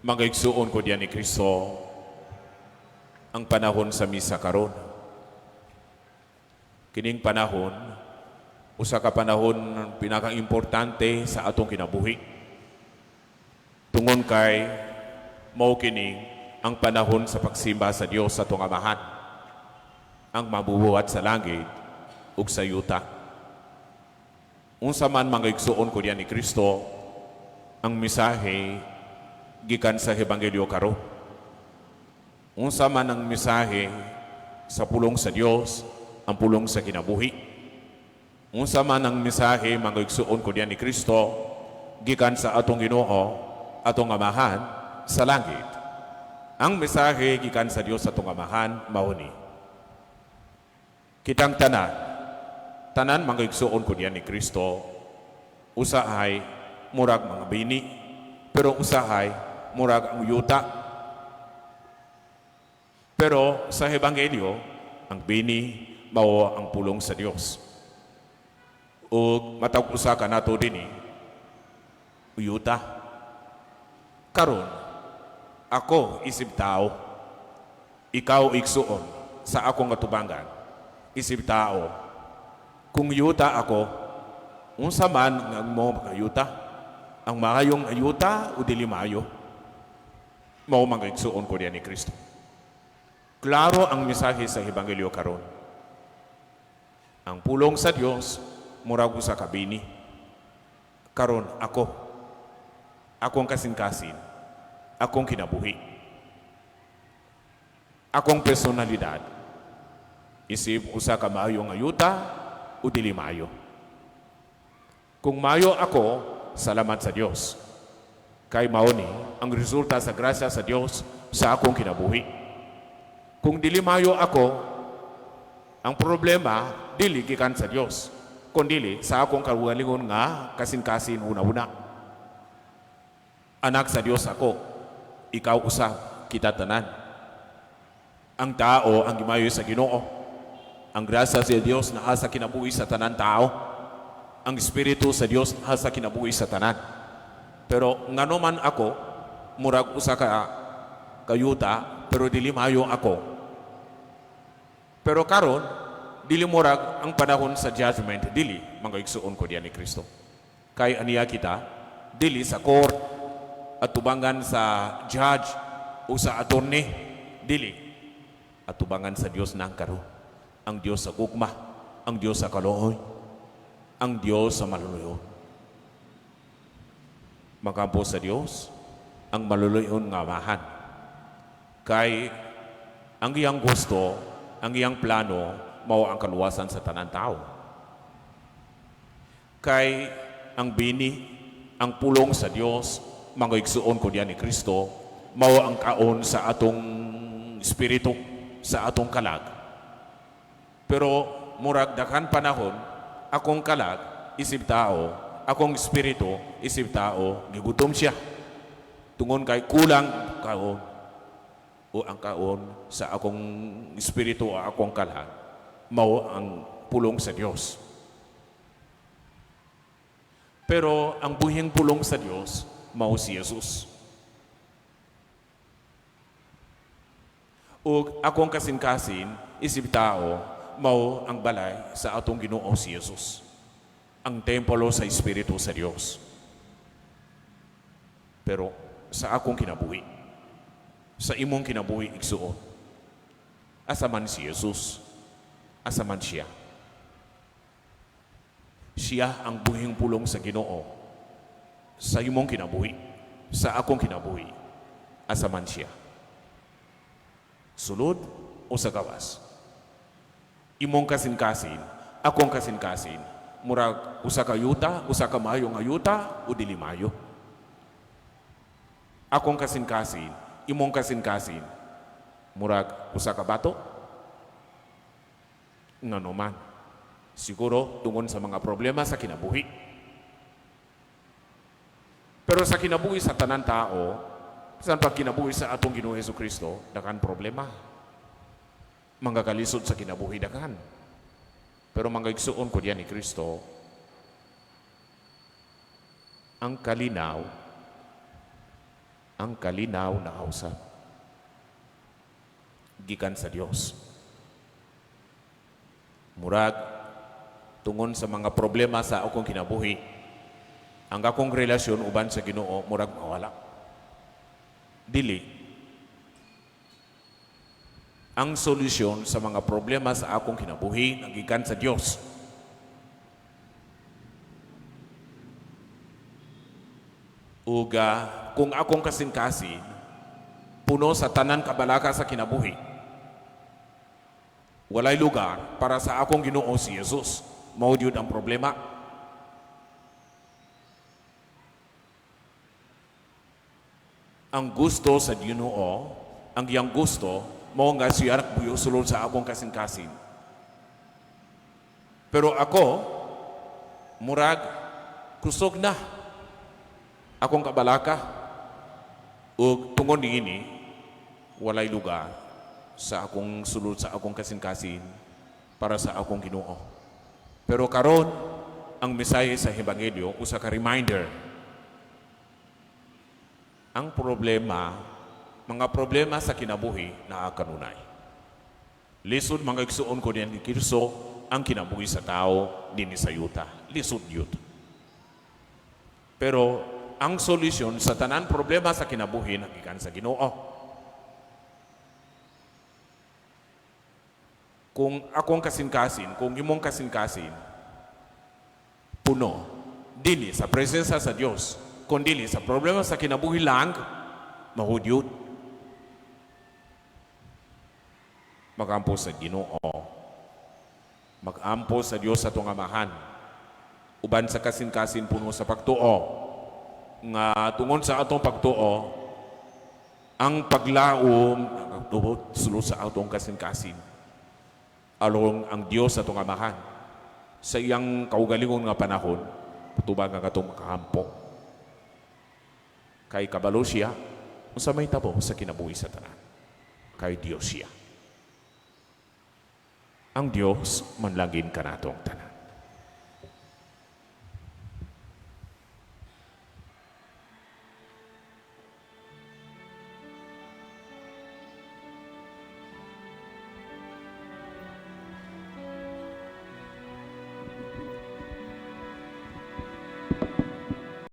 Mga igsuon ko diyan ni Kristo, ang panahon sa misa karon. Kining panahon, usa ka panahon pinaka-importante sa atong kinabuhi. Tungon kay mao kini ang panahon sa pagsimba sa Dios sa atong Amahan, ang mabubuhat sa langit ug sa yuta. Unsa man, mga igsuon ko diyan ni Kristo, ang mensahe gikan sa Ebanghelyo karon? Unsa man ang mensahe sa pulong sa Dios, ang pulong sa kinabuhi? Unsa man ang mensahe, mga igsuon ko diyan ni Kristo, gikan sa atong Ginoo, atong Amahan sa langit? Ang mensahe gikan sa Dios atong Amahan mao ni: kitang tanan, tanan, mga igsuon ko diyan ni Kristo, usahay murag mga bini, pero usahay murag ang yuta. Pero sa Ebanghelyo, ang bini mao ang pulong sa Dios. Ug matag usa ka nato dinhi yuta. Karon, ako isip tao, ikaw, igsuon, sa akong atubangan, isip tao. Kung yuta ako, unsa man ang mo mga yuta? Ang maayong yuta o dili maayo? Mao, mga igsuon ko diyan ni Kristo. Klaro ang mensahe sa Ebanghelyo karon. Ang pulong sa Dios murag usa ka bini. Karon ako, akong kasing-kasin, akong kinabuhi, akong personalidad, isip usa ka maayo nga yuta o dili maayo? Kung maayo ako, salamat sa Dios. Kay mao ni ang resulta sa grasya sa Dios sa akong kinabuhi. Kung dili maayo ako, ang problema dili gikan sa Dios, kundili sa akong kaugalingon nga kasin-kasin una-una. Anak sa Dios ako, ikaw usa, kita tanan. Ang tao ang gimayo sa Ginoo. Ang grasya sa Dios naa sa kinabuhi sa tanan tao. Ang Espiritu sa Dios naa sa kinabuhi sa tanan. Pero ngano man ako murag usa ka kayuta pero dili maayo ako? Pero karon dili murag ang panahon sa judgment, dili, mga igsuon ko diyan ni Kristo. Kay aniya kita dili sa court at tubangan sa judge o sa attorney, dili, atubangan sa Dios nang karon. Ang Dios sa gugma, ang Dios sa kaluoy, ang Dios sa maluluyon. Magampo sa Dios ang maluluyon nga Amahan. Kay ang iyang gusto, ang iyang plano, mao ang kaluwasan sa tanan tao. Kay ang bini, ang pulong sa Dios, mga igsuon ko diyan ni Kristo, mao ang kaon sa atong espiritu, sa atong kalag. Pero murag daghan panahon, akong kalag, isip tao, akong espiritu, isip tao, gigutom siya. Tungon kay kulang kaon o ang kaon sa akong espiritu o akong kalag, mao ang pulong sa Dios. Pero ang buhing pulong sa Dios, mao si Jesus. Ug akong kasing-kasing, isip tao, mao ang balay sa atong Ginoo si Jesus. Ang templo sa Espiritu sa Dios. Pero sa akong kinabuhi, sa imong kinabuhi, igsuon, asa man si Jesus? Asa man siya? Siya ang buhing pulong sa Ginoo. Sa imong kinabuhi, sa akong kinabuhi, asa man siya? Sulod o sa gawas? Imong kasing-kasin, akong kasing-kasin, murag usa ka yuta, usa ka maayo nga yuta o dili maayo? Akong kasing-kasin, imong kasing-kasin, murag usa ka bato? Ngano man? Siguro tungon sa mga problema sa kinabuhi. Pero sa kinabuhi sa tanan tao, sa pagkinabuhi sa atong Ginoo Hesus Kristo, daghan problema. Mga kalisod sa kinabuhi daghan. Pero mga igsuon ko diyan ni Kristo, ang kalinaw, Ang kalinaw na usab gikan sa Dios. Murag tungon sa mga problema sa akong kinabuhi, ang akong relasyon uban sa Ginoo murag mawala. Dili. Ang solusyon sa mga problema sa akong kinabuhi nagikan sa Dios. Uga kung akong kasing-kasin puno sa tanan kabalaka sa kinabuhi, walay lugar para sa akong Ginoo si Jesus. Mao gyud ang problema. Ang gusto sa Ginoo, ang iyang gusto, mao nga siya nagbuyo sulod sa akong kasing-kasing. Pero ako, murag, kusog na akong kabalaka. Ug tungod niini, walay lugar sa akong sulod sa akong kasing-kasing para sa akong Ginoo. Pero karon ang mensahe sa Ebanghelyo usa ka reminder. Ang problema, mga problema sa kinabuhi naa kanunay. Lisod mga igsuon ko diyan ni Kristo ang kinabuhi sa tao dinhi sa yuta. Lisod yun. Pero ang solusyon sa tanan problema sa kinabuhi nagikan sa Ginoo. Kung akong kasing-kasin, kung imong kasing-kasin, puno, dili sa presensya sa Dios, kung dili sa problema sa kinabuhi lang, mahudyot. Magampo sa Ginoo. Magampo sa Dios sa atong Amahan. Uban sa kasing-kasin puno sa pagtuo. Nga tungon sa atong pagtuo, ang paglaom nagtubot sulod sa atong kasing-kasin. Along ang Dios sa atong Amahan. Sa iyang kaugalingon nga panahon, patubang ang atong makahampo. Kay kabalo siya, unsa may tabo sa kinabuhi sa tanan. Kay Dios siya. Ang Dios manlangin kanatong tanan.